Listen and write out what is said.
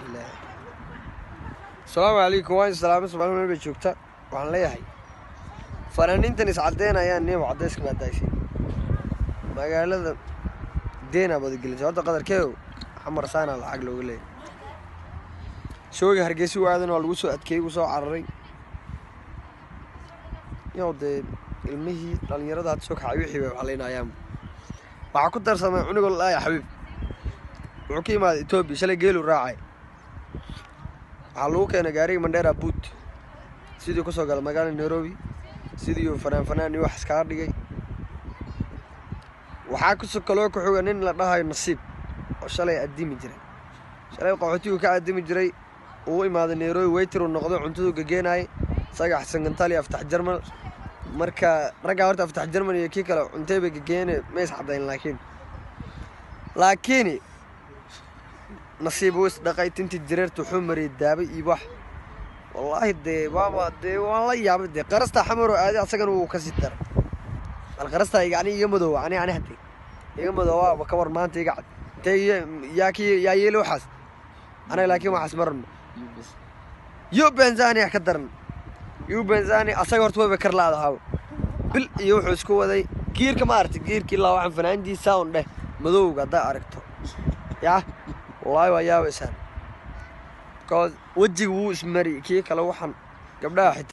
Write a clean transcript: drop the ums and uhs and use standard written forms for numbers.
Ilaaha. Asalaamu calaykum, waan islaamay. Somaali meel bay joogta. Waxaan leeyahay fanaaniintan iscadeynayaan, niyow, cadayska baa daaysin, magaalada deena baad gelisay. Horta qadarkeeyo Xamar saana lacag looga leeyahay. Shooga Hargeysa u aadan waa lagu soo adkeeyey, uu soo cararay. Yow, dee ilmihii dhalinyarada hadda soo kacay wixii bay waxlaynayaan. Waxaa ku darsamay cunugoo la Xabiib, wuxuu ka yimaaday Etoobiya. Shalay geelu raacay, waxaa lagu keenay gaarigii Mandheera boot, sidii kusoo gala magaalada Nairobi, sidii uu fanaan fanaan iyo wax iskaga dhigay. Waxaa kusoo kaloo ku xiga nin la dhahayo Nasiib oo shalay addimi jiray, shalay qaxootigu ka addimi jiray. Uu imaaday Nairobi, waiter uu noqdo, cuntaduu gageenayay isaga, Xasan Gantaal iyo Aftax Jarmal. Marka raggaa horta Aftax Jarmal iyo kii kale cuntay bay gageene, ma is caddayn. Laakiin Nasiib uu isdhaqay, tintii jareerta wuxuu mariyay daabay iyo wax. Wallaahi dee waaba dee waan la yaabay. Dee qarastaa Xamaroo aaday, asagana wuu kasii daray. Bal qarastaa ani iga madoowa, ani hadde iga madoowaaba ka war maanta iga cad. Intee yaa ki yaa yeeli waxaas anaga? Laakiin waxaas ma rabno. Yu Benzani ka daran. Yu Benzani asaga horta wayba kar laadahaaba bil iyo wuxuu isku waday giirka. Ma aragtay giirkii ilaa waxaan fanaandiisa un dheh madowga haddaa aragto, yaa wallaahi waa yaabaysaan, because wejiga wuu ismari kii kale waxaan gabdhaha xitaa.